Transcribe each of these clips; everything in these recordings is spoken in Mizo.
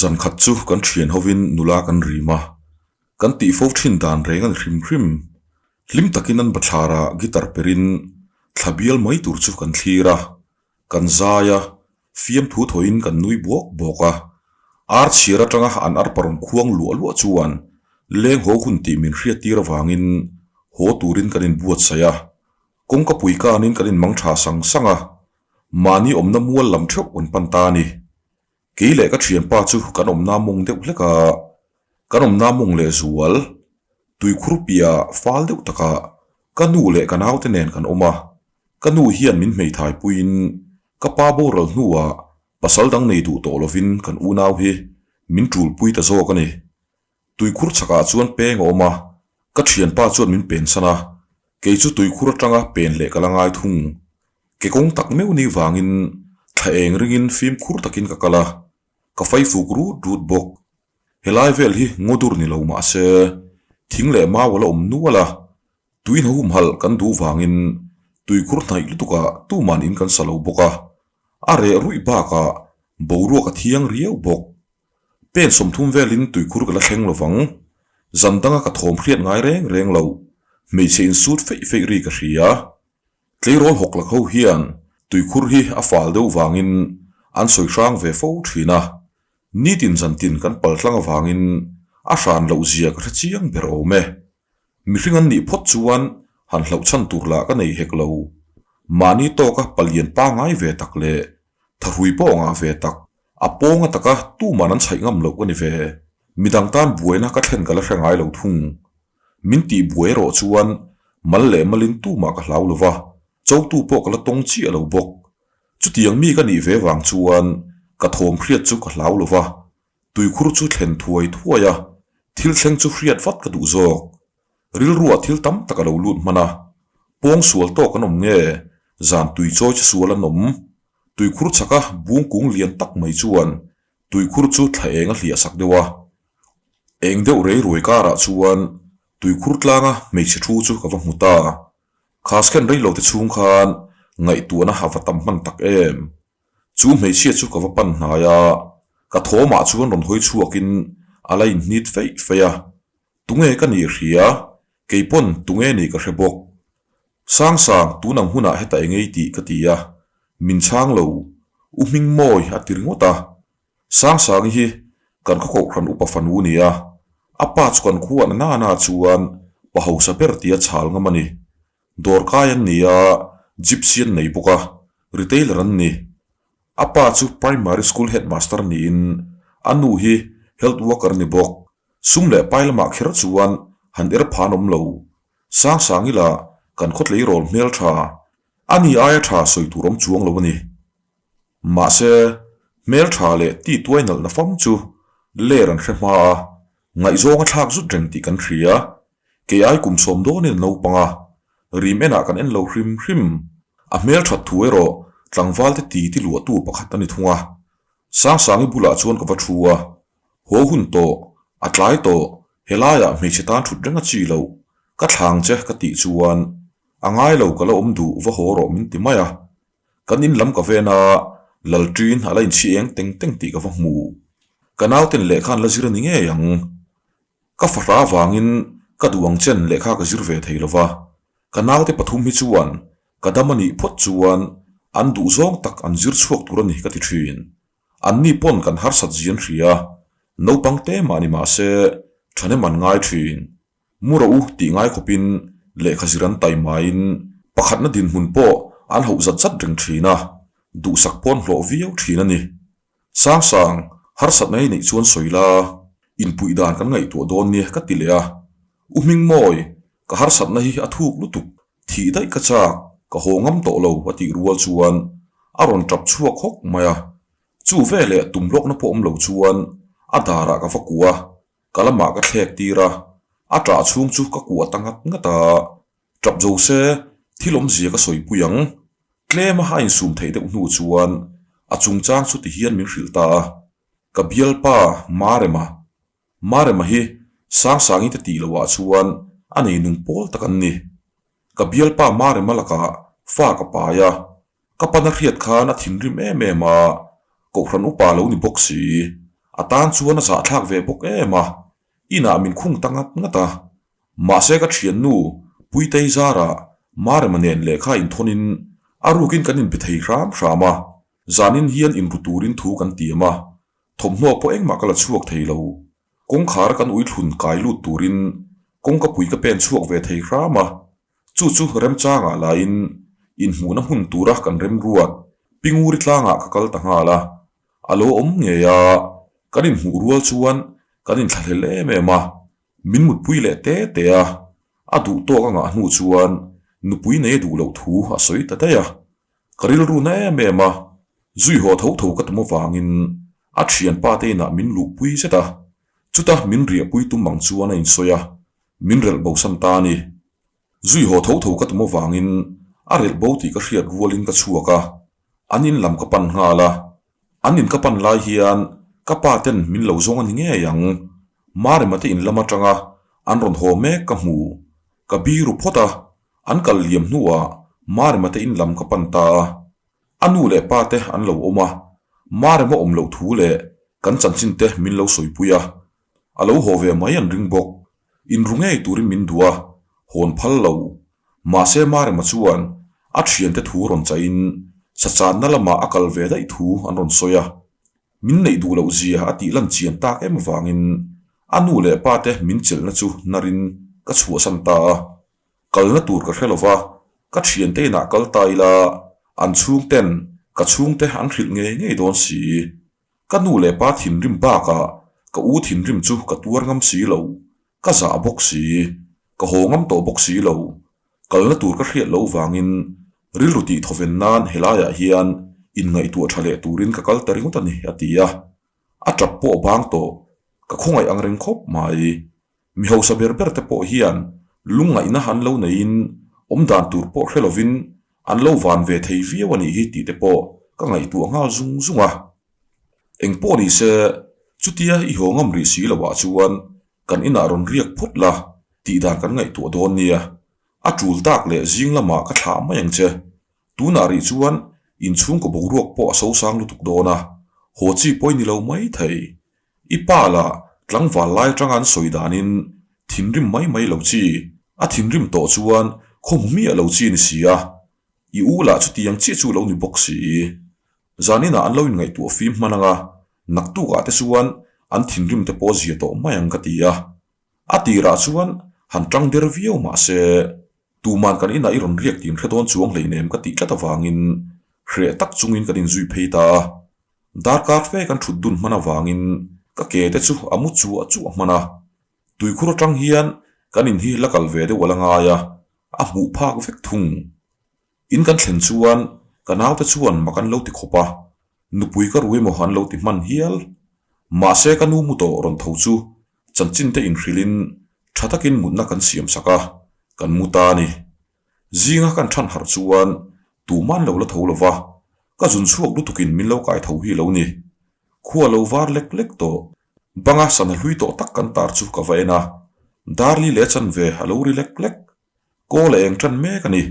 Zan khat chu kan thian hovin nula kan rim a, kan tih fo thin dan reng a ni hrim hrim. Hlim takin an bathlara guitar perin thla bial mai tur chu kan thlir a, kan zai a, fiamthu thawhin kan nui buak buak a. Ar chhiar atanga an arpa rawn khuang luah luah chuan leng haw hun tih min hriattir avangin haw turin kan inbuatsaih a, kawngka pui kanin kan inmang tha sang sang a, mahni awmna mual lam theuh kan pan ta a ni. Kei leh ka thianpa chu kan awmna mawng deuh hlek a, kan awmna mawng leh zual tuikhur piah fal deuh takah ka nu leh ka naute nen kan awm a, ka nu hian min hmeithai puiin ka pa boral hnuah pasal dang nei duh tawh lovin kan unau hi min tulpui ta zawk a ni. Tuikhur chhakah chuan peng a awm a, ka thianpa chuan min pen san a, kei chu tuikhur atanga pen leh ka la ngai thung. Ke kawng tak meuh ni vangin thla eng ringin fimkhur takin ka kal a, ka fai fuk rut rut bawk. Helai vel hi ngaw dur ni lo mah se, thing leh mau a la awm nual a, tuin humhalh kan duh vangin tuikhur hnaih lutukah tuman in kan sa lo bawk a, a reh ruih bakah boruak a thiang riau bawk. Pen 30 velin tuikhur ka la thleng lovang. Zan danga ka thawm hriat ngai reng reng lo, hmeichhe insut feih feih ri ka hria. Tleirawl hawk lak ho hian tuikhur hi a fal deuh vangin an sawi hrang ve fo thin a, nitin zantin kan pal tlang avangin a hran loh zia ka hre chiang ber awm e. Mihring an nih phawt chuan han hlauh chhan tur lah ka nei hek lo. Mahni tawka palian pangai ve tak leh thahrui pawh ngah ve tak, a pawnga taka tuman an chhaih ngam loh ka ni ve. Midang tan buaina ka thlen ka la hre ngai lo thung. Min tih buai erawh chuan mal leh malin tumah ka hlau lo va, chotu pawh ka la tawng chiah lo bawk. Chutiang mi ka nih ve vang chuan ka thawm hriat chu ka hlau lo va, tuikhur chu thlen thuai thuai a, thil thleng chu hriat vat ka duh zawk. Rilruah thil tam tak a lo lut hman a, pawng sual tawk an awm nge, zan tui chawi che sual an awm. Tuikhur chhaka bung kung lian tak mai chuan tuikhur chu thla eng a hliah sak deuh a. Eng deuh rei ruai karah chuan tuikhur tlanga hmeichhe thu chu ka va hmu ta. Khasken rei lo te chhung khan ngaihtuahna a va tam hman tak em. Chu hmeichhia chu ka va pan hnai a, ka thawmah chuan rawn hawi chhuakin a la inhnit feih feih a. Tunge ka nih hria, keipawn tunge nih ka hre bawk. Sangsang, tun ang hunah heta eng ei tih ka ti a, min chhang lo, U Hmingmawi a ti ringawt a. Sangsangi hi kan khaw kohhran upa fanu a ni a, a pa chu kan khua na na chuan pa hausa ber tia chhal ngam a ni. Dawrkai an ni a, gypsy an nei bawk a, retailer an ni. A pa chu primary school headmaster niin a nu hi health worker a ni bawk. Sum leh pai lamah kher chuan han er phan awm lo. Sangsang ila kan khaw tleirawl hmel tha, a ni aia tha sawi tur awm chuang lo a ni. Mahse, hmel tha leh ti tuai nalhna fam chu ler an hre hma a, ngaihzawng a thlak zut reng tih kan hria. Kei ai kum sawm dawnin a naupang a, rim enah kan en lo hrim hrim. A hmel that thu erawh tlangval te ti ti luahtu pakhat a ni thung a. Sangsangi bulah chuan ka va thu a, Haw hun tawh, a tlai tawh, helaiah hmeichhe tan thut reng a chi loh, ka thlang che ka tih chuan a ngai lo ka la awm duh va haw rawh min ti mai a. Kan in lam ka ven a, Lalṭin a la inchhi eng teng teng tih ka va hmu. Ka nauten lehkha an la zir a ni ngei ang. Ka fahra avangin ka duh ang chen lehkha ka zir ve thei lo va, ka naute pathum hi chuan ka dam a nih phawt chuan an duh zawng tak an zir chhuak tur a ni ka ti thin. Anni pawn kan harsat zian hria, naupang te mah ni mah se thahnem an ngai thin. Mu rawh u tih ngai khawpin lehkha zir an taimaiin pakhatna dinhmun pawh an hauh zat zat reng thin a, duhsak pawn hlawh viau thin a ni. Sangsang, harsatna hi neih chuan sawi la, inpuih dan kan ngaihtuah dawn nia ka ti leh a. U Hmingmawi, ka harsatna hi a thuk lutuk, thih daih ka chak, ka haw ngam tawh lo a tih rual chuan a rawn tap chhuak hawk mai a. Chu veleh tum lawkna pawh awm lo chuan a darah ka va kuah a, ka lamah ka thlek tir a, a ṭah chhung chu ka kuah ta ngat ngat a. Ṭap zo se, thil awmzia ka sawipui ang. Tlem a insum theih deuh hnu chuan a chungchang chu tihian min hrilh ta a, Ka bialpa Marema, Marema hi Sangsangi te tih loh ah chuan a nei nung pawl tak an ni. Ka bialpa Marema lakah fa ka pai a, ka pana hriat khan a thinrim em em a, Kohhran upa lo ni bawk si. A tan chuan a zahthlak ve bawk em a, inah min khung ta ngat ngat a. Mahse ka thiannu Puitei zarah Marema nen lehkha inthawnin a rukin kan inbe thei hram hram a, zanin hian inru turin thu kan tiam a, thawmhnaw pawh engmah ka la chhuak thei lo. Kawngkhar kan uithlun kai lut turin kawngkapui ka pen chhuak ve thei hram a, Chu chu remchangah laiin inhmuhna hmun tura kan remruat Pinguri tlangah ka kal ta nghal a, a lo awm ngei a, kan inhmuh rual chuan kan inthlahlel em em a, min mutpui leh te te a, a duh tawk a ngah hnu chuan nupui nei a duh loh thu a sawi ta daih a, ka rilru na em em a, zui haw tho tho ka tum avangin a thianpa te inah min luhpui zet a, chuta min riahpui tum ang chuan a insawi a, Min relh bo san ta a ni. Zui haw tho tho ka tum avangin a relh bo tih ka hriat rualin ka chhuak a, an in lam ka pan nghal a. An in ka pan lai hian ka pa ten min lo zawng a ni ngei ang. Marema te in lam atanga an rawn haw mek ka hmu. Ka biru phawt a, an kal liam hnuah Marema te in lam ka pan ta a. A nu leh pa te an lo awm a, Marema awm loh thu leh kan chanchin te min lo sawipui a. A lo haw ve mai an ring bawk. Inru ngei turin min duh a, hawn phal lo. Mahse Marema chuan a thiante thu rawn chaihin sachanna lamah a kal ve daih thu an rawn sawi a. Min neih duh loh zia a tih lan chian tak em avangin a nu leh pa te min chelhna chu hnarin ka chhuahsan ta a. Kalna tur ka hre lova, ka thiante inah kal ta ila an chhungten ka chhungte an hrilh ngei ngei dawn si. Ka nu leh pa thinrim bakah ka u thinrim chu ka tuar ngam si lo, ka zah bawk si, ka haw ngam tawh bawk si lo. Kalna tur ka hriat loh vangin rilru tih thawven nan helaiah hian inngaihtuah tha leh turin ka kal ta ringawt a ni, a ti a. A tap pawh bang tawh, ka khawngaih ang reng khawp mai. Mi hausa ber ber te pawh hian lungngaihna an lo neiin awmdan tur pawh hre lovin an lo van ve thei viau a nih hi tih te pawh ka ngaihtuah nghal zung zung a. Eng pawh ni se, chutia i haw ngam rih si loah chuan kan inah rawn riak phawt la tih dan kan ngaihtuah dawn nia. A tul tak leh zing lamah ka thlah mai ang che. Tunah rih chuan inchhungkaw boruak pawh a sosang lutuk dawn a, haw chi pawh i ni lo mai thei. I pa lah tlangval lai atanga an sawi danin thinrim mai mai lo chi, a thinrim tawh chuan khaw hmu miah lo chi a ni si a, i u lah chutiang chiah chu lo ni bawk si. Zaninah an lo inngaihtuah fim hman anga naktukah te chuan an thinrim te pawh zia tawh mai ang ka ti a. A tirah chuan han tang der viau mah se, tuman kan inah i rawn riak tih in hre dawn chuang hleinem ka tih tlat avangin hreh tak chungin kan inzui phei ta a. Darkar fe kan thut dun hman avangin ka ke te chu a mu chuah chuah hman a, tuikhur atang hian kan in hi la kal ve deuh a la ngai a, a hmuh phak vek thung. In kan thlen chuan ka naute chuan mak an lo ti khawp a, nupui ka rui emaw an lo ti hman hial. Mahse ka nu mu tawh rawn tho chu chanchin te inhrilhin tha takin mutna kan siam sak a, kan mu ta a ni. Zinga kan than harh chuan tuman lo la tho lo va, ka zun chhuak lutukin min lo kai tho hi lo ni. Khua lo var lek lek tawh, banga sana hlui tawh tak kan tar chu ka va en a, Darli leh chanve a lo ri lek lek. Kawl a eng tan mek a ni.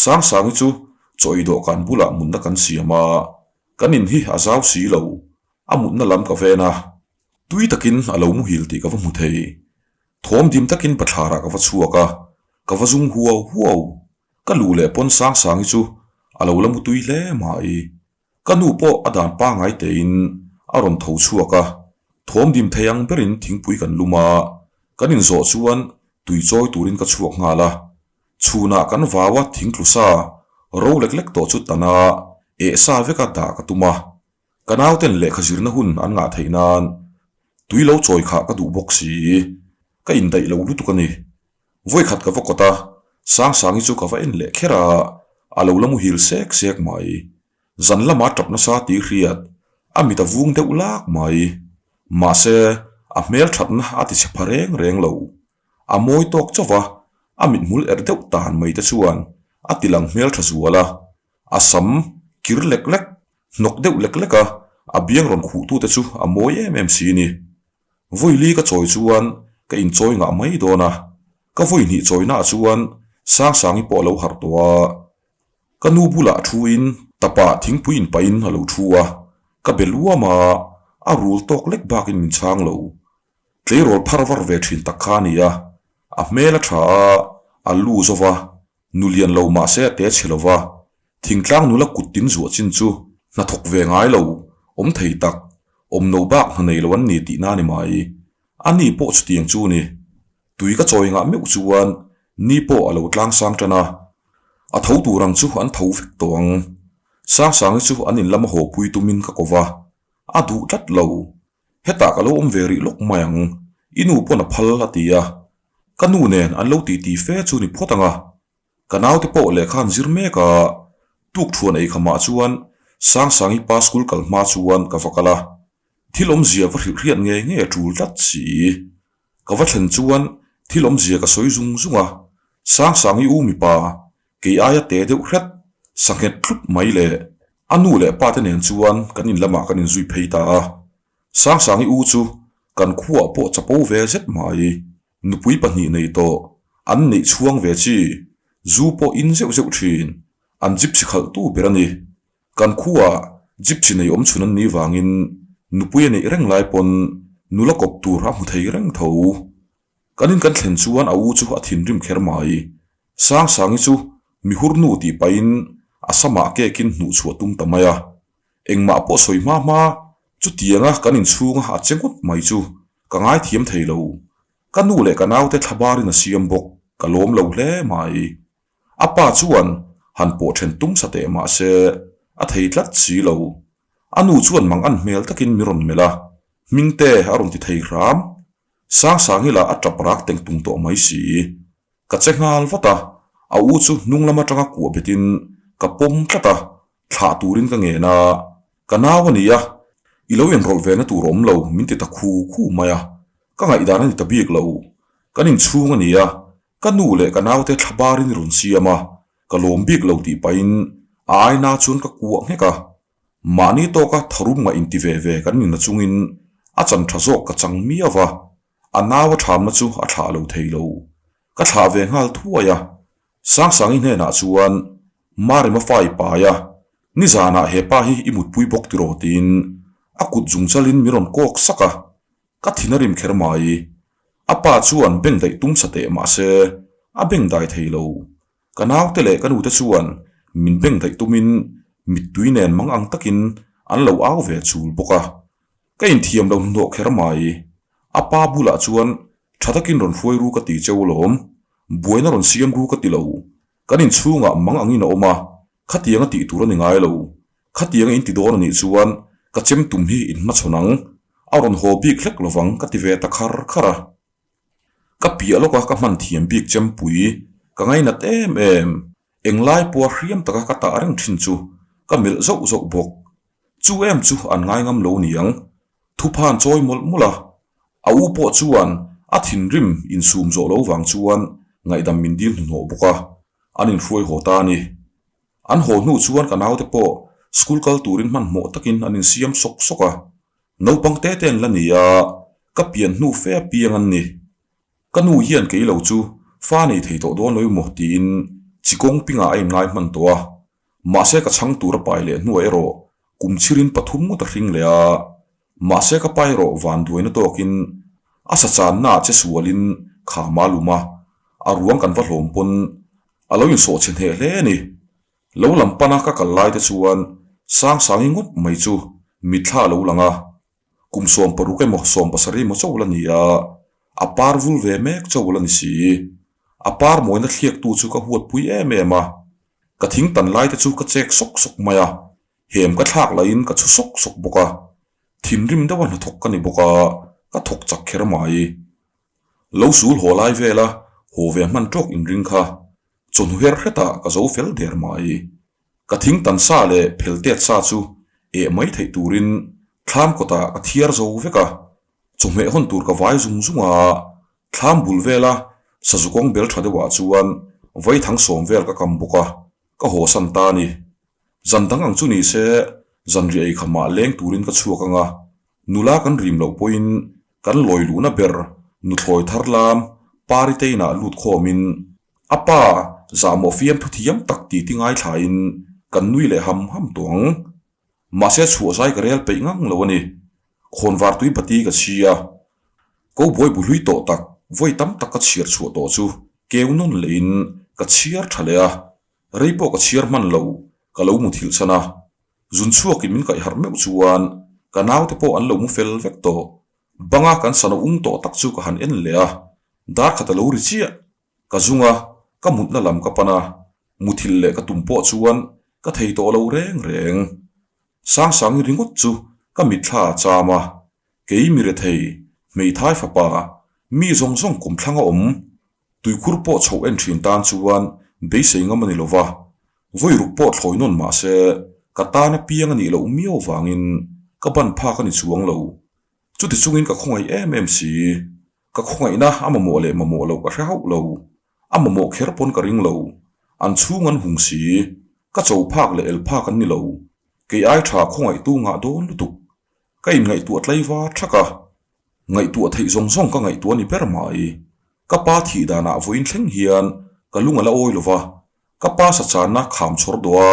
Sangsangi chu chaw ei dawhkan bulah mutna kan siam a, kan in hi a zau si lo, a mutna lam ka va en a, tui takin a lo muhil tih ka va hmu thei. Thawm dim takin bathlarah ka va chhuak a, ka va zung huau huau. Ka lu leh pawn Sangsangi chu a lo la mutui hle mai. Ka nu pawh a dan pangngai tein a rawn tho chhuak a, thawm dim thei ang berin thingpui kan lum a, kan inzawh chuan tui chawi turin ka chhuak nghal a. Chhunah kan vau a thingtlu sa ro lek lek tawh chu tan a, eh sa veka dah ka tum a. Ka nauten lehkha zirna hun an ngah theih nan tui lo chawi khah ka duh bawk si, ka indaih lo lutuk a ni. Vawikhat ka va kawt a, Sangsangi chu ka va en leh kher a, a lo la muhil sek sek mai. Zan lama tap nasa tih hriat, a mit a vung deuh lak mai. Mahse, a hmel thatna a ti chhe pha reng reng lo. A mawi tawk chauh va, a mithmul er deuh tan mai te chuan a ti lang hmel tha zual a, a sam kir lek lek, hnawk deuh lek lek a, a biang rawn khuh tute chu a mawi em em si ni. Vawili ka chawi chuan ka inchawi ngah mai dawn a, ka vawi hnih chawinaah chuan Sangsangi pawh a lo harh tawh a, ka nu bulah thuin tapah thingpui inpahin a lo thu a, ka be luam a, A rul tawk lek bakin min chhang lo. Tleirawl phar var ve thin tak kha a ni a, a hmel a tha a, a lu zo va, nu lian lo mahse a te chhe lo va, thingtlang nula kut tin zuah chin chu hnathawk ve ngai lo, awm thei tak, awm no bak hna nei lo an ni tihna a ni mai. A ni pawh chutiang chu ni. Tui ka chawi ngah meuh chuan ni pawh a lo tlang sang tan a, a tho tur ang chu an tho vek tawh ang. Sangsangi chu an in lama haw pui tumin ka ko va, a duh tlat lo. Hetah ka lo awm ve rih lawk mai ang, i nu pawn a phal a ti a. Ka nu nen an lo titi fe chu ni phawt ang a. Ka naute pawh lehkha an zir mek a, tukthuan ei khamah chuan Sangsangi pa school kal hma chuan ka va kal a. Thil awmzia va hrilh hriat ngei ngei a tul tlat si. Ka va thlen chuan thil awmzia ka sawi zung zung a, Sangsangi u mipa, kei aia te deuh hret, sa nghet thlup mai leh a nu leh pa te nen chuan kan in lamah kan inzui phei ta a. Sangsangi u chu kan khuaah pawh chapo ve zet mai, nupui pahnih nei tawh, an neih chhuang ve chi, zu pawh in zeuh zeuh thin, an gypsy khalhtu ber a ni. Kan khuaah gypsy nei awm chhun an nih vangin nupui a neih reng lai pawn nula kawp tur a hmu thei reng tho. Kan in kan thlen chuan a u chu a thinrim kher mai. Sangsangi chu mihur nu tih pahin a samah kekin hnuh chhuah tum ta mai a. Engmah pawh sawi hma hma chutianga kan inchhunga a che ngawt mai chu ka ngaithiam thei lo. Ka nu leh ka naute thlabarin a siam bawk, ka lawm lo hle mai. A pa chuan han pawh then tum sa teh mah se a thei tlat si lo. A nu chuan mang an hmel takin mi rawn melh a, Hmingte a rawn ti thei hram. Sangsangi lah a tap rak teng tung tawh mai si. Ka che nghal vat a, a u chu hnung lam atanga kuah betin ka pawm tlat a, thlah turin ka ngen a, ka nau a ni a, i lo inrawlh ve na tur awm lo min ti ta khu khu mai a, ka ngaihdan a ni ta bik lo. Kan inchhung a ni a, Ka nu leh ka naute thla barin i rawn siam a, ka lawm bik lo tih pahin a aina chuan ka kuah nghek a. Mahni tawka tharum ngah inti ve ve kan nina chungin a chan tha zawk ka chang miau va, a nau a thamna chu a thlah lo thei lo. Ka thlah ve nghal thuai a, Sangsangi hnenah chuan Marima fa i pai a, nizanah he pa hi i mutpui bawk tiraw tiin a kut zungchalin min rawn kawk sak a, Ka thin a rim kher mai. A pa chuan beng daih tum sa teh mah se, a beng dai thei lo. Ka naute leh ka nute chuan min beng daih tumin mittui nen mang ang takin an lo au ve chul bawk a. Ka inthiam lo hnuhnawh kher mai. A pa bulah chuan tha takin rawn hruai ru ka ti cheu alawm. Buaina rawn siam ru ka ti lo. Kan inchhungah mang angin a awm a, khatianga tih tur a ni ngai lo. Khatianga in ti dawn a nih chuan ka chem tum hi in hmachhawn ang, a rawn haw bik hlek lovang ka ti ve ta khar khar a. Ka piah lawka ka hman thiam bik chempui ka ngainat em em, englai pawha hriam taka ka tah reng thin chu ka melh zauh zauh bawk. Chu em chu an ngai ngam lo niang, thuphan chawi mawlh mawlh a, a u pawh chuan a thinrim insum zawh lo vang chuan ngaihdam min dil hnuhnawh bawk a, an inhruai haw ta a ni. An haw hnu chuan ka naute pawh school kal turin hmanhmawh takin an insiam sawk sawk a, naupang te te an la ni a, ka pian hnu fe a piang an ni. Ka nu hian kei lo chu fa nei thei tawh dawn lo emaw tiin chi kawng pingah a inngai hman tawh a, mahse ka chhang tur a pai leh hnuah erawh kum chhirin pathum ngawt a hring leh a, mahse ka pa erawh vanduaina tawkin a sa channaah che sualin kham a lum a, a ruang kan va hlawm pawn A lo insawh chhe hneh hle a ni. Lo lam pana ka kal lai te chuan Sangsangi ngawt mai chu mitthla a lo lang a. Kum 16 emaw 17 emaw chauh la ni a, a par vul ve mek chauh la ni si. A par mawina thliaktu chu ka huatpui em em a. Ka thing tan lai te chu ka chek sawk sawk mai a, hem ka thlak lahin ka chhu sawk sawk bawk a. Thinrim deuha hnathawk ka ni bawk a, ka thawk chak kher mai. Lo sul haw lai vela haw ve hman tawk inring kha chawhnu her hretah ka zo fel der mai. Ka thing tan sa leh phel tet sa chu eh mai theih turin thlam kawtah ka thiar zo vek a, chawhmeh hawn tur ka vai zung zung a, thlam bul vela sazu kawng bel tha deuhah chuan vaithang sawm vel ka kam bawk a, ka haw san ta a ni. Zan dang ang chu ni se zanriah ei khamah leng turin ka chhuak ang a, nula kan rim loh pawhin Kan lawi luhna ber nuthlawi thar lam Pari te inah lut khawmin a pa zahmawh fiam thu thiam tak tih ti ngaithlain kan nui leh ham ham tawh ang. Mahse chhuah zai ka rel peih ngang lo a ni. Khawnvar tui bati ka chhi a, ko buai bu hlui tawh tak vawi tam tak ka chhiar chhuah tawh chu keu nawn lehin ka chhiar tha leh a, rei pawh ka chhiar hman lo, ka lo muthilh chhan a. Zun chhuakin min kaih harh meuh chuan ka naute pawh an lo mu fel vek tawh. Banga kan sana ung tawh tak chu ka han en leh a, dar khat a lo ri chiah. Ka zung a, ka mutna lam ka pan a, muthilh leh ka tum pawh chuan ka thei tawh lo reng reng. Sangsangi ringawt chu ka mitthla a cham a, kei mi rethei, hmeithai fapa, mi zawng zawng kum thlang a awm, tuikhur pawh chhoh en thin tan chuan beisei ngam a ni lova, vawi ruk pawh thlawi nawn mah se ka tan a piang a nih loh miau vangin ka ban phak a ni chuang lo. Chuti chungin ka khawngaih em em si. Ka khawngaihna a mamawh leh mamawh loh ka hre hauh lo. A mamawh kher pawn ka ring lo. An chhung an hung si. Ka cho phak leh el phak an ni lo. Kei ai tha khawngaihtu ngah dawn lutuk. Ka inngaihtuah tlaiva thak a. Ngaihtuah theih zawng zawng ka ngaihtuah ni ber mai. Ka pa thih danah vawiin thleng hian ka lung a la awi lo va. Ka pa sachanna kham chhawr dawh a,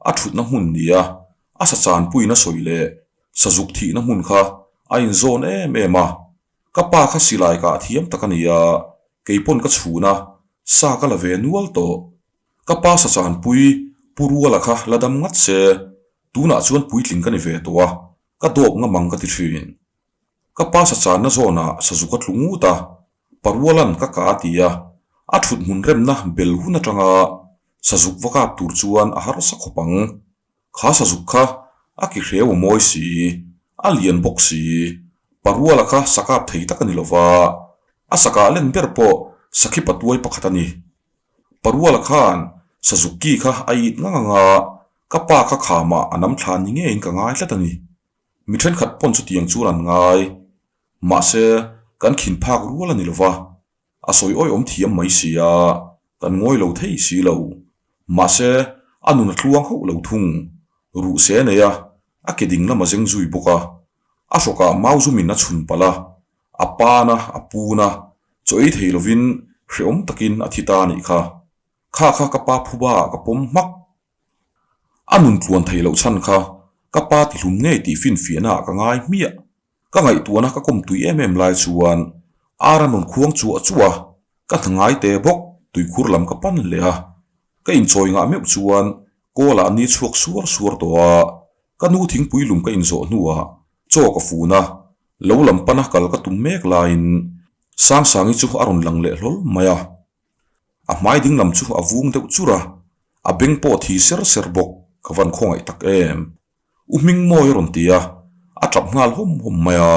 a thutna hmun nia a sachanpuiin a sawi leh sazuk thihna hmun kha a inzawn em em a. Ka pa kha silai kah thiam tak a ni a, kei pawn ka chhun a, sa ka la ve nual tawh. Ka pa sachanpui Pu Ruala kha la dam ngat se, tunah chuan puitling ka ni ve tawh a, ka dawp ngam ang ka ti thin. Ka pa sachanna zawnah sazuk a tlu ngut a, Pa Ruala'n ka ka a ti a, a thut hmun remna bel hun atanga sazuk va kap tur chuan a harsa khawp ang. Kha sazuk kha a ki hreu a mawi si, a lian bawk si. Paruala kha sakap thei tak a ni lova, a sakah len ber pawh sakhi patuai pakhat a ni. Paruala khan sazuk ki kha a it ngang ang a, ka pa kha khamah a nam thla ni ngeiin ka ngai tlat a ni. Mi thenkhat pawn chutiang chuan an ngai. Mahse, kan khin phak rual a ni lova. A sawi awihawm thiam mai si a, kan ngawi lo thei si lo. Mahse, a nun a tluang hauh lo thung. Ruh se nei a, a ke ding lam a zeng zui bawk a. A hrawkah mau zumin a chhun palh a, a pan a, a pun a, chaw ei thei lovin hrehawm takin a thi ta a nih kha. Kha kha ka pa phuba ah ka pawm hmak. A nun tluan thei loh chhan kha ka pa tihlum ngei tih finfiahna ah ka ngai hmiah. Ka ngaihtuahna ka kawm tui em em lai chuan ar a rawn khuang chuah chuah a, ka hna ngai te bawk tuikhur lam ka pan leh a. Ka inchawi ngah meuh chuan kawl ah ni chhuak suar suar tawh a, ka nu thingpui lum ka inzawh hnuah chaw ka fun a, lo lam pana kal ka tum mek laiin Sangsangi chu a rawn lang leh hlawl mai a. A hmai ding lam chu a vung deuh chur a, a beng pawh thi ser ser bawk ka van khawngaih tak em. U Hmingmawi a rawn ti a, a tap nghal hawm hawm mai a.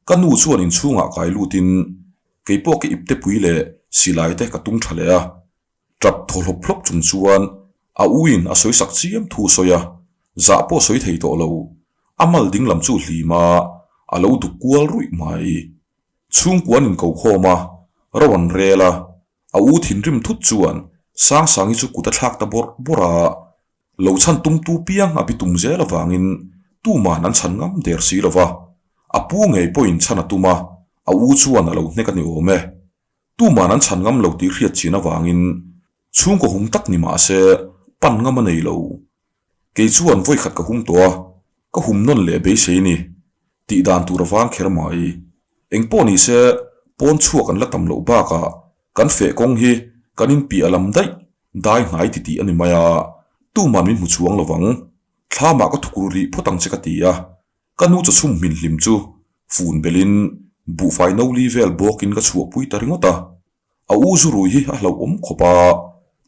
Ka nu chuan inchhungah kai lutin keipawh ka ipte pui leh silai te ka tung tha leh a. Tap thaw hlawp hlawp chung chuan a uin a sawi sak chiam thu a sawi a, zah pawh sawi thei tawh lo. A mal ding lam chu hlim a, a lo duk kual ruih mai. Chhungkua an inko khawm a, ro an rel a, a u thinrim thut chuan Sangsangi chu kut a thlak ta bawrh bawrh a. Lo chhan tumtu piang a bitum zel avangin tuman an chhan ngam der si lo va, a pu ngei pawhin chhan a tum a, a u chuan a lo hnek a ni awm e. Tuman an chhan ngam lo tih hriat chin avangin chhungkaw hum tak ni mah se pan ngam a nei lo. Kei chuan vawikhat ka hum tawh a, ka hum nawn leh beisei ni. Tih dan tur avang kher mai. Engpawh ni se pawn chhuak an la tam loh bakah kan feh kawng hi kan inpiah lam daih Dai hnai ti tih a ni mai a, tuman min hmu chuang lo vang. Thlamah ka thukru rih phawt ang che ka ti a, ka nu chawchhum hmin hlim chu fun belin buhfai no li vel bawkin ka chhuahpui ta ringawt a. A u zu rui hi a hlauhawm khawp a,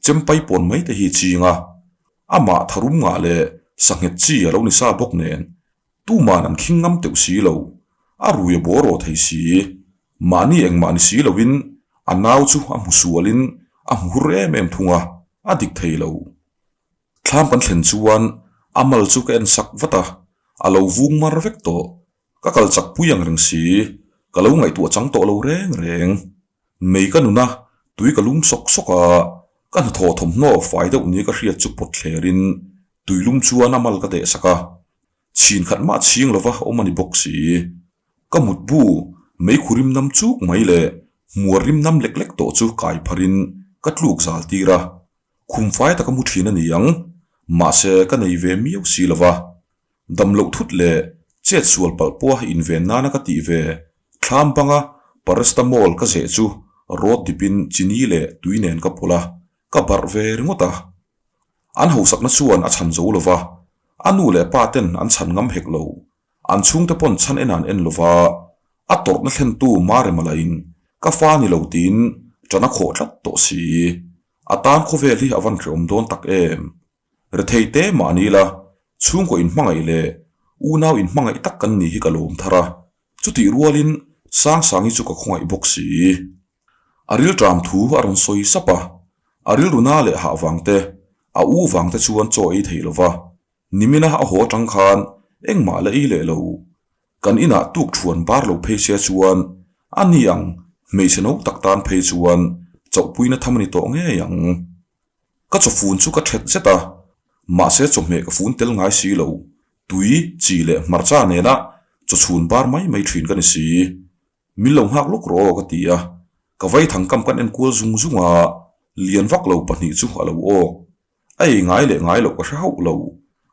chempai pawn mai te hi ching a. Amah tharum ngah leh sanghet chi a lo ni sa bawk nen, tuman an khing ngam teuh si lo, a rui a bawr aw thei si. Mahni engmah ni si loin a nau chu a hmu sualin a hmu hur em em thung a, a dik thei lo. Thlam kan thlen chuan a mal chu ka en sak vat a, a lo vung mar vek tawh. Ka kal chak pui ang reng si, ka lo ngaihtuah chang tawh lo reng reng. Mei ka nun a, tui ka lum sawk sawk a, ka hnathawh thawmhnaw fai deuh ni ka hriat chu pawt thlerin tui lum chuan a mal ka deh sak a, chhin khat mah chhing lova awm a ni bawk si. Ka mutbu meikhu rim nam chuk mai leh hmuar rim nam lek lek tawh chu kai pharin ka tluk zal tir a, khum fai taka mu thin a ni ang, mahse ka nei ve miau si lova, dam loh thut leh Chet sual palh pawha inven nana ka tih ve thlam banga paracetamol ka zeh chu rawt dipin chini leh tui nen ka pawlh a, ka barh ve ringawt a. An hausakna chuan a chhan zo lo va, a nu leh pa ten an chhan ngam hek lo. An chhungte pawn chhan en an en lo va, a tawrhna thlentu Marema lahin ka fa ni lo tiin ṭan a khawh tlat tawh si. A tan khawvel hi a van hrehawm dawn tak em? Rethei te mah ni ila, chhungkaw inhmangaih leh unau inhmangaih tak kan ni hi ka lawm thar a, chutih rualin Sangsangi chu ka khawngaih bawk si. A rilṭam thu a rawn sawi sap a, a rilru na leh hah vang te, a u vang te chuan chaw ei thei lo va, nimina a haw atang khan engmah la ei leh lo. Kan inah tuk thuan bar lo phei sia chuan a ni ang hmeichhe no tak tan phei chuan chauhpuina tham a ni tawh ngei ang. Ka chawfun chu ka ṭhet zet a, mahse chawhmeh ka fun tel ngai si lo, tui, chi leh hmarcha nena chawchhun bar mai mai ṭhin ka ni si. Min lo nghak lawk rawh aw ka ti a, ka vaithang kam kan enkual zung zung a, lian vak lo pahnih chu a lo awk. A ei ngai leh ngai loh ka hre hauh lo,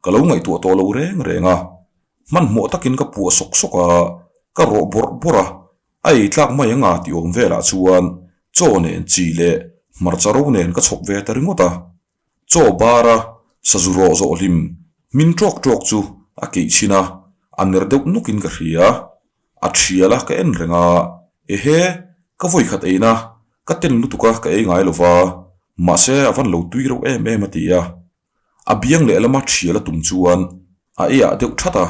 ka lo ngaihtuah tawh lo reng reng a. Hmanhmawh takin ka puah sawk sawk a, ka rawh bawrh bawrh a, A ei tlak mai anga tih awm velah chuan chaw nen chi leh hmarcha ro nen ka chhawp ve ta ringawt a. Chaw bara sazu rawh zawh hlim hmin ṭawk ṭawk chu a keih chhin a, a ner deuh nawkin ka hria. A ṭhial a ka en reng a, ehe, ka vawikhat eina ka ten lutuk a ka ei ngai lo va, mahse a van lo tui reuh em em a ti a. A biang lehlama ṭhial a tum chuan a eiah deuh ṭhat a,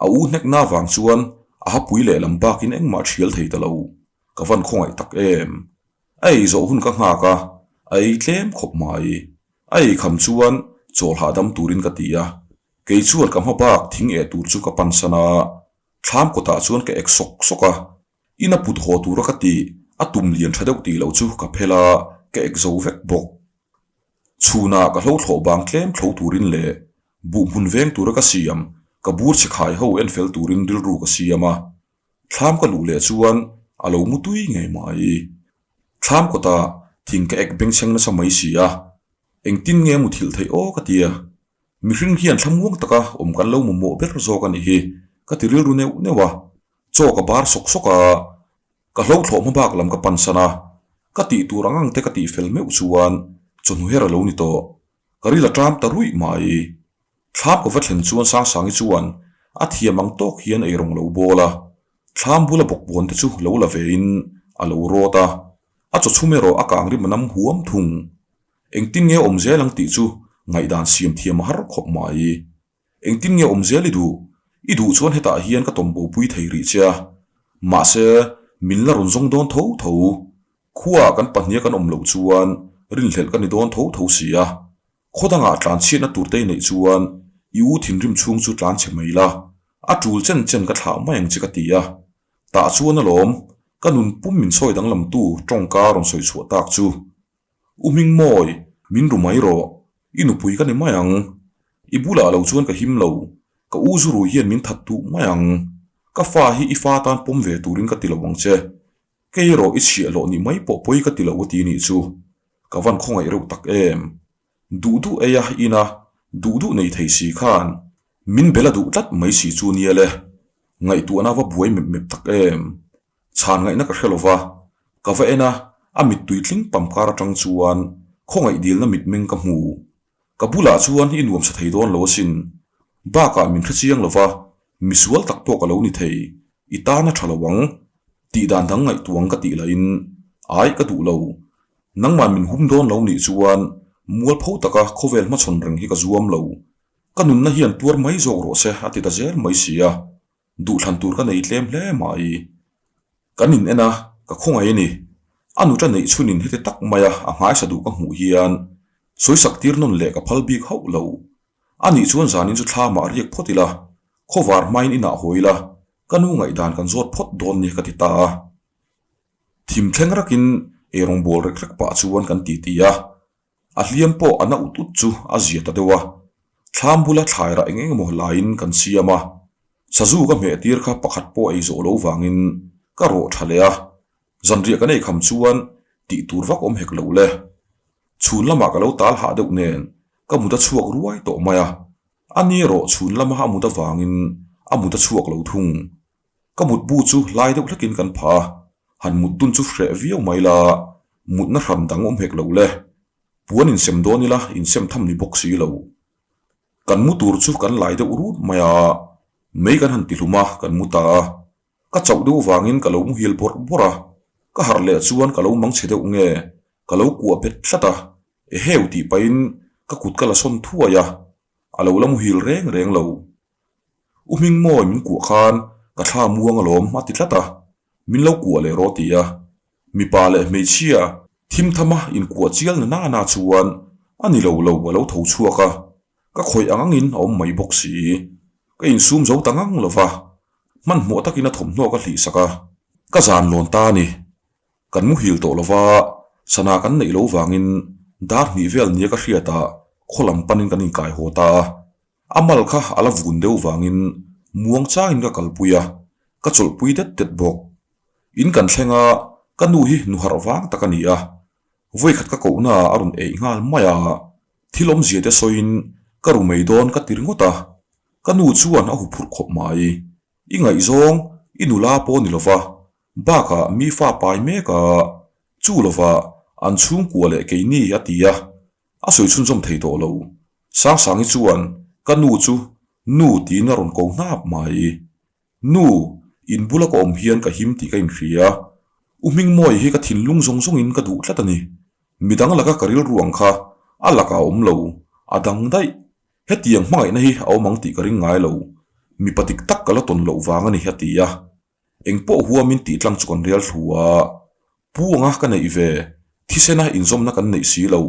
a u hnekna vang chuan a hapui lehlam bakin engmah ṭhial thei ta lo. Ka van khawngaih tak em. A ei zawh hun ka nghak a, a ei tlem khawp mai. A ei kham chuan chawl hahdam turin ka ti a, kei chuan ka hma bak thing eh tur chu ka pansan a, thlam kawtah chuan ka ek sawk sawk a, In a put haw tura ka tih a tum lian tha deuh tih loh chu ka phel a, ka ek zo vek bawk. Chhunah ka hlo thlawh bang tlem thlo turin leh buh hmun veng tura ka siam ka bur chhe khai ho en fel turin rilru ka siam a. Thlam ka luh leh chuan a lo mu tui ngei mai. Thlam kawtah thing ka ek bengchheng nasa mai si a, engtin nge muthilh theih aw ka tia. Mihring hian thlamuang taka awm kan lo mamawh ber zawk a nih hi ka ti rilru neuh neuh a. Chaw ka bar sawk sawk a, ka hlo thlawh hma bak lam ka pan san a, ka tih tur ang ang te ka tih fel meuh chuan chawhnu her a lo ni tawh. Ka ril a ṭam ta ruih mai. Thlam ka va thlen chuan Sangsangi chuan a thiam ang tawk hian eirawng lo bawl a, thlam bula bawkbawn te chu lo la vein a lo rawt a, a chaw chhum erawh a kang rim a nam huam thung. Engtin nge awm zel ang tih chu ngaihdan siam thiam a har khawp mai. Engtin nge awm zel i duh? I duh chuan hetah hian ka tawm bopui thei rih che a. Mahse, min la rawn zawng dawn tho tho. Khuaah kan pahnia kan awm loh chuan rinhlelh ka ni dawn tho tho si a. Khaw dangah tlan chhiatna tur te i neih chuan i u thinrim chhung chu tlan chhe mai la. A tul chen chen ka thlah mai ang che ka ti a. Tah chuan alawm, ka nun pum min sawi danglamtu tawngka rawn sawi chhuah tak chu. U Hmingmawi, min ru mai rawh. I nupui ka ni mai ang. I bulah lo chuan ka him lo. Ka u zu rui hian min that duh mai ang. Ka fa hi i fa tan pawm ve turin ka ti lo ang che. Kei erawh i chhiah hlawh nih mai pawh pawi ka ti lo a ti nih chu. Ka van khawngaih reuh tak em. Duh duh ei a in a, duh duh nei thei si khan min bel a duh tlat mai si chu nia le. Ngaihtuahna va buai mep mep tak em. Chhan ngaihna ka hre lo va, ka va en a, a mittui tling pam kar atang chuan khawngaih dilna mitmeng ka hmu. Ka bulah chuan i nuamsa thei dawn lo asin. Bakah min hre chiang lo va, misual tak pawh ka lo ni thei, i tan a tha lo ang. Tih dan dang ngaihtuang ka tih lahin, Ai, ka duh lo. Nangmah min hum dawn lo nih chuan mualpho taka khawvel hmachhawn reng hi ka zuam lo. Ka nunna hian tuar mai zawk rawh se a ti ta zel mai si a. Duhthlan tur ka nei tlem hle mai. Kan in en a, ka khawngaih a ni. A nuta neih chhunin heti tak maia a nghaisa duh ka hmuh hian sawisak tir nawn leh ka phal bik hauh lo. A nih chuan zanin chu thlamah riak phawt ila, khawvar hmain inah haw ila, ka nu ngaihdan kan zawt phawt dawn ni ka ti ta a. Thim thleng rakin eirawng bawl rek rek pah chuan kan titi a. A hliam pawh a na ut ut chu a zia ta deuh a, thlam bula thlai rah eng eng emaw laiin kan siam a, sazu ka hmeh tir kha pakhat pawh ei zawh lo vangin ka rawh tha leh a, zanriah kan ei kham chuan tih tur vak awm hek lo le. Chhun lamah ka lo tal hah deuh nen ka mut a chhuak ruai tawh mai a, a ni erawh chhun lama a mut avangin A mut a chhuak lo thung. Ka mutbu chu hlai deuh hlekin kan phah a, han mut dun chu hreh viau mai la, mutna hran dang awm hek lo le. Puan insem dawn ila insem tham ni bawk si lo. Kan mu tur chu kan lai deuh rut mai a, mei kan han ti hlum a, kan mu ta a. Ka chauh deuh vangin ka lo muhil bawrh bawrh a, ka harh leh chuan ka lo mangchhe deuh nge, ka lo kuah bet tlat a, eheu tih pahin ka kut ka la sawn thuai a, a lo la muhil reng reng lo. U Hmingmawi min kuah khan ka thla muang alawm a ti tlat a, min lo kuah leh rawh ti a. Mipa leh hmeichhia thim thama inkuah chial na nana chuan a ni lo lo a lo tho chhuak a, ka khawih ang angin a awm mai bawk si. Ka insum zo ta ngang lo va, hmanhmawh takin a thawmhnaw ka hlih sak a, ka zan lawn ta a ni. Kan muhil tawh lo va, sana kan neih lo vangin dar hnih vel nia ka hriatah khaw lam panin kan inkai haw ta a. A mal kha a la vun deuh vangin muang changin ka kalpui a, ka chawlhpui det det bawk. In kan thleng a, ka nu hi nu harh vang tak a ni a. Vawikhat ka kohna a rawn eih nghal mai a, thil awmzia te sawiin ka ru mai dawn ka ti ringawt a, ka nu chuan a huphurh khawp mai. I ngaihzawng, i nula pawh ni lova, bakah mi fa pai mek a, chu lova an chhungkua leh keini a ti a, A sawi chhunzawm thei tawh lo. Sangsangi chuan ka nu chu Nu tiin a rawn ko hnap mai. Nu, in bula ka awm hian ka him tih ka inhria. U Hmingmawi hi ka thinlung zawng zawngin ka duh tlat a ni. Midang laka ka rilru ang kha a lakah a awm lo, a dang daih. Hetiang hmangaihna hi a awm ang tih ka ring ngai lo. Mipa dik tak ka la tawn loh vang a ni a ti a. Eng pawh huamin tih tlang chu kan rial thlu a, pu anga ka neih ve, thisena inzawmna kan neih si lo,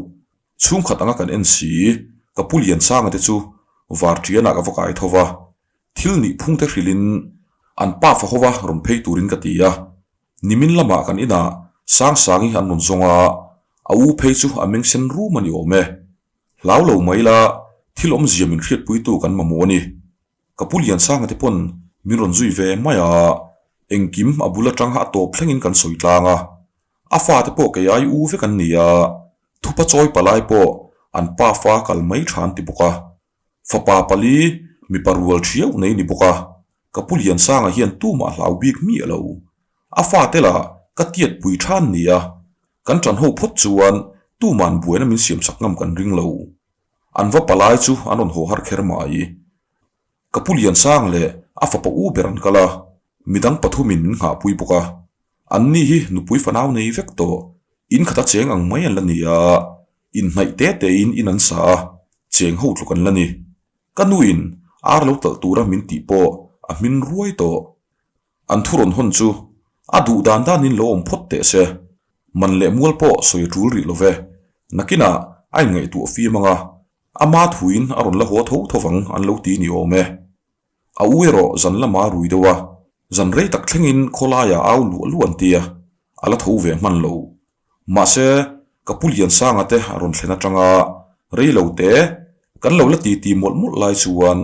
chhungkhat anga kan en si, ka pu Liansanga te chu Varṭianah ka va kai tho va, thil nih phung te hrilhin an pa fa hova rawn phei turin ka ti a, nimin lamah kan inah Sangsangi an rawn zawng a, a u phei chu a meng sen rum a ni awm e. Hlau lo mai la, thil awmzia min hriatpuitu kan mamawh a ni. Ka pu Liansanga te pawn min rawn zui ve mai a, engkim a bul atang a tawp thlengin kan sawi tlang a. A fate pawh kei ai u vek an ni a, thupa chawi palai pawh an pa fa kal mai tha an ti bawk a. Fapa pali mipa rual thiau nei ni bawk a, ka pu Liansanga hian tumah hlau bik miah lo. A fate lah ka tiat pui tha an ni a, kan ṭan ho phawt chuan tuman buaina min siamsak ngam kan ring lo. An va palai chu an rawn haw har kher mai. Ka pu Liansang leh a fapa u ber an kal a, midang pathumin min nghahpui bawk a. Anni hi nupui fanau nei vek tawh, in khata cheng ang mai an la ni a, inhnaih te tein in an sa a, cheng ho tluk an la ni. Ka nuin ar lo talh tura min tih pawh a hmin ruai tawh. An thu rawn hawn chu a duh dan danin lo awm phawt teh se. Man leh mual pawh sawi a tul rih lo ve. Nakinah a inngaihtuah fim ang a, ama thuin a rawn la haw tho tho vang an lo ti ni awm e. A u erawh zan lama rui deuh a, zan rei tak thlengin khawlaiah au luah luah an ti a, a la tho ve hman lo. Mahse, ka pu Liansanga te a rawn thlen atanga rei lo te kan lo la titi mawlh mawlh lai chuan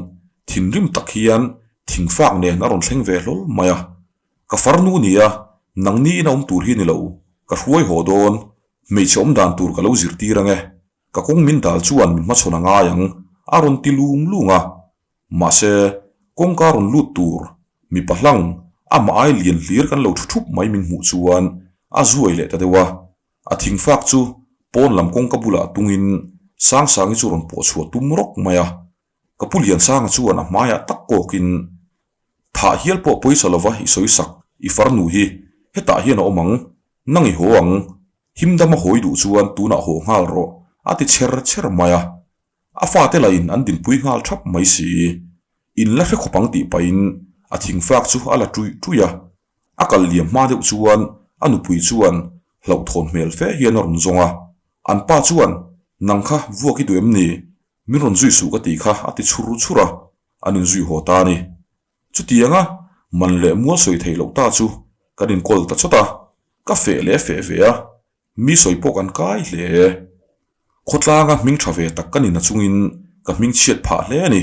thinrim tak hian thingfak nen a rawn thleng ve hlawl mai a. Ka farnu nia, nangni in a awm tur hi ni lo, ka hruai haw dawn, hmeichhe awm dan tur ka lo zirtir ang e, ka kawng min dal chuan min hmachhawn a ngai ang, a rawn ti lung lung a. Mahse, kawngka rawn lut tur mipa hlang amah ai lian hlir kan lo thu thup mai min hmuh chuan a zuai leh ta deuh a. A thingfak chu pawn lam kawngka bulah tungin Sangsangi chu rawn pawh chhuah tum rawk mai a. Ka pu Liansanga chuan a hmaiah tak kawkin, Thah hial pawh pawisa lova i sawi sak, i farnu hi hetah hian a awm ang, nang i haw ang, himdam a hawi duh chuan tunah haw nghal rawh, a ti chher chher mai a. A fate lahin an dinpui nghal thap mai si. In la hre khawp ang tih pahin a thingfak chu a la ṭuih ṭuih a. A kal liam hma deuh chuan a nupui chuan hlauhthawn hmel fe hian a rawn zawng a. An pa chuan, Nang kha vuak i duh em ni? Min rawn zui suh ka tih kha a ti chhur chhur a, an inzui haw ta a ni. Chutianga man leh mual sawi theih loh ta chu kan inkawl ta chawt a, ka feh leh feh ve a, Mi sawi pawh kan kai hle. Khawtlanga hming tha ve tak ka ni nachungin ka hming chhiat phah hle a ni.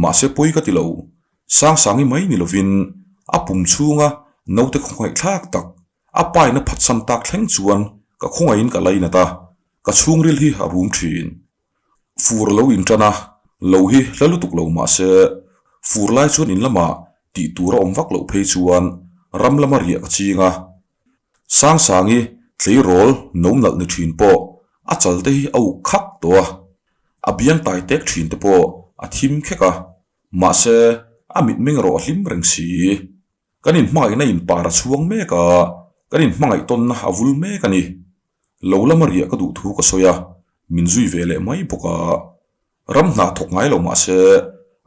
Mahse pawi ka ti lo. Sangsangi mai ni lovin a pum chhunga naute khawngaihthlak tak a paina phatsan tak thleng chuan ka khawngaihin ka lainat a, ka chhungril hi a rum thin. Fur lo intan a, lo hi hla lutuk lo mahse. Fur lai chuan in lamah tih tur a awm vak loh phei chuan ram lama riah ka ching a. Sangsangi tleirawl no nalh ni thin pawh a chal te hi a uk khak tawh a, a biang tai tek thin te pawh a thim khek a, mahse a mitmeng erawh a hlim reng si. Kan inhmangaihna inpar a chhuang mek a, kan inhmangaih tawnna a vul mek a ni. Lo lama riah ka duh thu ka sawi a, min zui ve leh mai bawk a. Ram hna thawk ngai lo mah se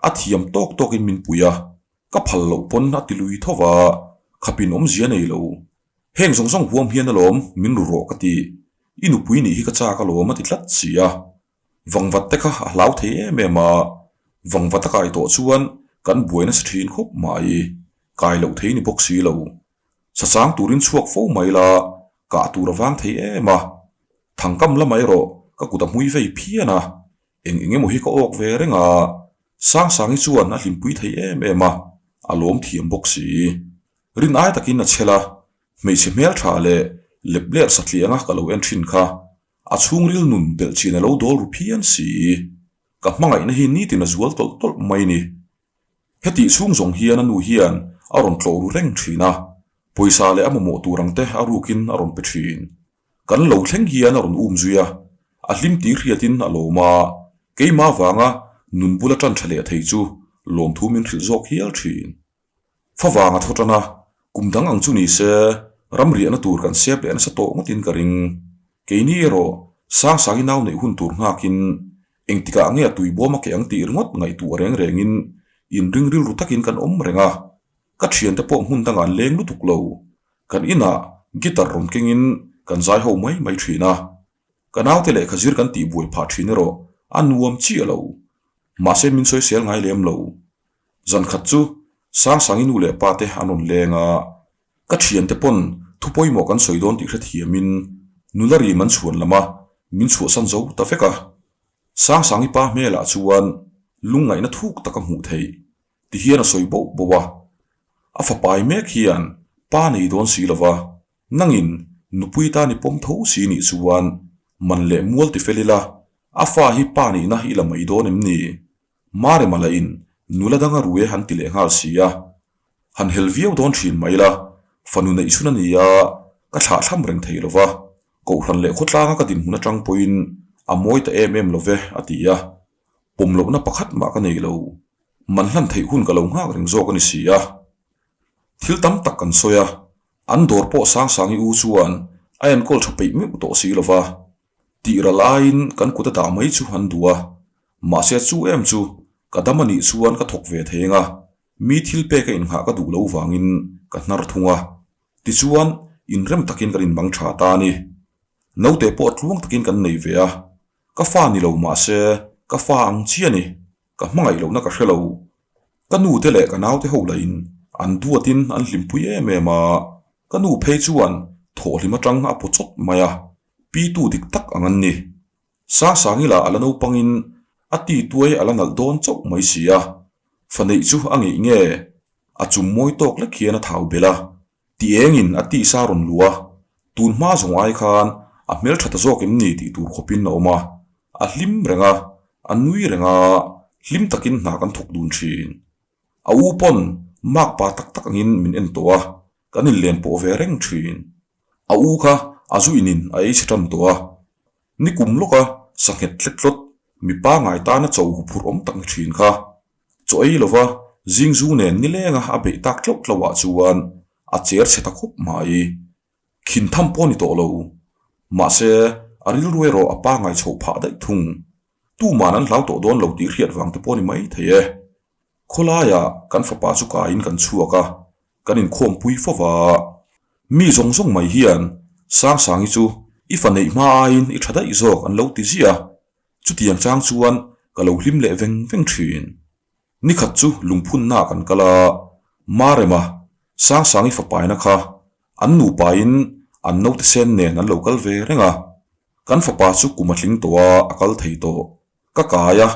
a thiam tawk tawkin min pui a, ka phal loh pawn a ti lui tho va, khapin awmzia nei lo. Heng zawng zawng huam hian alawm min ru rawh ka ti, i nupui nih hi ka chak alawm a ti tlat si a. Vangvat te kha a hlau thei em em a, vangvat a kai tawh chuan kan buai nasa thin khawp mai, kai loh thei ni bawk si lo. Sachang turin chhuak fo mai la, kah tur a vang thei em a. Thangkam la mai rawh, ka kut a hmui vei phian a, eng eng emaw hi ka awk ve reng a, Sangsangi chuan a hlimpui thei em em a, a lawm thiam bawk si. Rin ai takin a chhel a, hmeichhe hmeltha leh lepler satlianga ka lo en thin kha, a chhungril nun belhchian a lo dawl ru phian si. Ka hmangaihna hi nitin a zual tawlh tawlh mai ni. Hetih chhung zawng hian a nu hian a rawn tlawh ru reng thin a, pawisa leh a mamawh tur ang te a rukin a rawn pe thin. Kan lo thleng hian a rawn um zui a, a hlim tih hriatin a lawm a, keimah vanga nun bula tan tha leh thei chu lawmthu min hrilh zawk hial thin. Favang a thaw tan a, kum dang ang chu ni se ram riahna tur kan sep leh nasa tawh ngawtin ka ring. Keini erawh Sangsangi nau neih hun tur nghakin engtikah nge a tuibawm a keh ang tih ringawt ngaihtuah reng rengin inring rilru takin kan awm reng a, ka thiante pawh hmun dangah an leng lutuk lo. Kan inah guitar rawn kengin kan zai ho mai mai thin a, ka naute lehkha zir kan tih buai phah thin erawh a nuam chiah lo. Mahse min sawisel ngai lem lo. Zan khat chu Sangsangi nu leh pa te an rawn leng a, ka thiante pawn thu pawimawh kan sawi dawn tih hrethiamin nula rim an chhuan lam a, min chhuahsan zo ta vek a. Sangsangi pa hmelah chuan lungngaihna thuk tak a hmuh theih. Ti hian a sawi boh boh a, a fapai mek hian pa nei dawn si lo va, nangin nupui tan i pawm tho si nih chuan man leh mual ti fel ila, a fa hi pa nihna i la mai dawn em ni? Marema lahin nula dang a rue han ti leh nghal si a, han hel viau dawn thin mai la, fanu neih chhun a ni a, ka thlahthlam reng thei lo va, kohhran leh khawtlanga ka dinhmun atang pawhin a mawi ta em em lo ve, a ti a. Pawm lohna pakhat mah ka nei lo. Man hlan theih hun ka lo nghak reng zawk a ni si a. Thil tam tak kan sawi a, an dawr pawh Sangsangi u chuan a enkawl tha peih meuh tawh si lo va. Tih ral aiin kan kut a dah mai chu an duh a, mahse chu em chu ka dam a nih chuan ka thawk ve thei anga mi thil pek a innghah ka duh lo vangin ka hnar thung a. Tichuan, inrem takin kan inbang tha ta a ni. Naute pawh tluang takin kan nei ve a, Ka fa ni lo mahse ka fa ang chiah a ni, ka hmangaih lohna ka hre lo. Ka nu te leh ka naute ho lahin an duatin an hlimpui em em a, ka nu phei chuan thawhhlim atang a paw chawt mai a, pitu dik tak ang an ni. Sangsangi lah a la naupangin a ti tuai a la nalh dawn chauh mai si a, fa neih chu a ngeih nge? A chum mawi tawk lek hian a thau belh a, Ti engin a tisa rawn luh a, tun hma zawng ai khan a hmeltha ta zawk em ni tih tur khawpin a awm a, a hlim reng a, a nui reng a, hlim takin hna kan thawk dun thin. A u pawn mark pa tak tak angin min en tawh a, kan inlen pawh ve reng thin. A u kha a zu inin a ei chhe tan tawh a, nikum lawka sanghet tlet tlawt mipa ngai tana cho huphurh awm tak ni thin kha. Chaw ei lova zing zu nen nilenga a beih tak tlauh tlauh ah chuan a cher chhe ta khawp mai. Khin tham pawh a ni tawh lo. Mahse, a rilru erawh a pangai chhoh phah daih thung. Tuman an hlau tawh dawn lo tih hriat vang te pawh a ni mai thei e. Khawlaiah kan fapa chu kaiin kan chhuak a, kan inkhawmpui fo va. Mi zawng zawng mai hian Sangsangi chu i fa neih hma aiin i tha daih zawk an lo ti ziah a. Chutiang chang chuan ka lo hlim leh veng veng thin. Nikhat chu lungphunna kan kal a, Marema, Sangsangi fapaina kha an nupain an naute sen nen an lo kal ve reng a. Kan fapa chu kum a tling tawh a, a kal thei tawh. Ka kai a,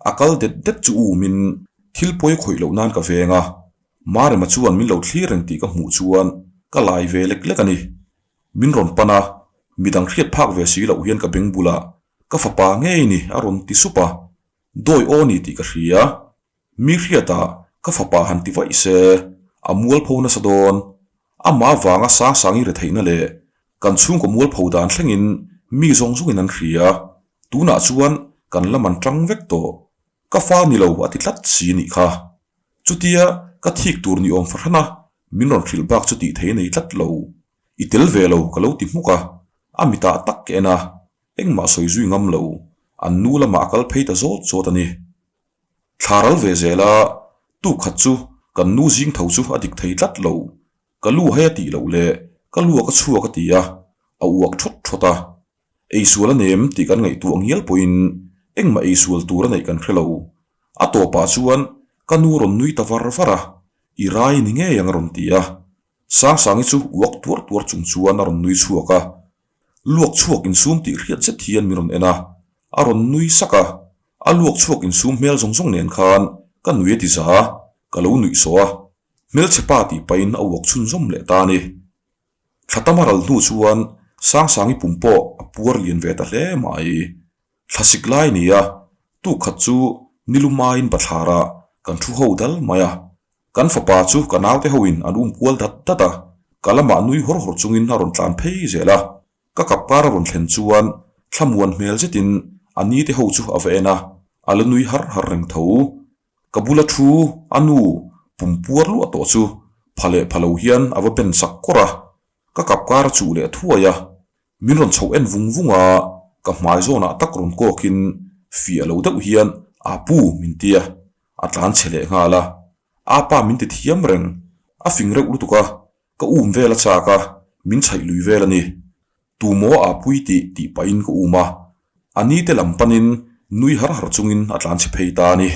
a kal det det chu umin thil pawi khawih loh nan ka veng a. Marema chuan min lo thlir reng tih ka hmuh chuan ka lai ve lek lek a ni. Min rawn pan a, midang hriat phak ve si loh hian ka beng bulah ka fapa ngei ni a rawn ti sup a, dawi aw ni tih ka hria. Mi hriatah Ka fapa han ti vaih se, a mualpho nasa dawn. Amah vanga Sangsangi retheihna leh kan chhungkaw mualpho dan thlengin mi zawng zawngin an hria. Tunah chuan kan la man tang vek tawh. Ka fa ni lo a ti tlat si nih kha. Chutia ka thik tur ni awm fahran a, min rawn hrilh bak chu tih thei a nei tlat lo. I tel ve lo ka lo ti hmuk a, a mitah tak ka en a, engmah sawi zui ngam lo, an nu lamah a kal phei ta zawt zawt a ni. Thla ral ve zel a, tuk khat chu kan nu zing tho chu a dik thei tlat lo. Ka lu hai a tih loh leh ka lu a ka chhuak a ti a, a uak thawt thawt a. Eisual a nem tih kan ngaihtuah ngial pawhin engmah eisual tur a neih kan hre lo. A tawpah chuan ka nu rawn nui ta var var a, I rai ni ngei ang a rawn ti a. Sangsangi chu uak tuar tuar chung chuan a rawn nui chhuak a. Luak chhuak insum tih hriat zet hian min rawn en a, a rawn nui sak a. A luak chhuak insum hmel zawng zawng nen khan ka nui a ti za, ka lo nuih sawh a. Hmelchhe pa tih pahin a uak chhunzawm leh ta a ni. Thla tam a ral hnu chuan Sangsangi pum pawh a puar lian ve ta hle mai. Thlasik lai ni a, tuk khat chu nilumaiin bathlarah kan thu ho dal mai a. Kan fapa chu ka naute hoin an um kual dat dat a, ka lamah nui hawr hawr chungin a rawn tlan phei zel a. Ka kap kar a rawn thlen chuan thlamuan hmel zetin a nite ho chu a va en a, a la nui har har reng tho. Ka bula thu a nu pum puar luah tawh chu pha leh pha lo hian a va ben sak kawr a, ka kap kar a chuh leh thuai a, min rawn chhoh en vung vung a, ka hmai zawnah tak rawn kawkin fiah lo deuh hian Apu min ti a, a tlan chhe leh nghal a, Apa min ti thiam reng, a fing reuh lutuk a, ka um vel a chak a, min chhaih lui vel a ni. Tumaw a pui tih tih pahin ka um a, a ni te lam panin nui har har chungin a tlan chhe phei ta a ni.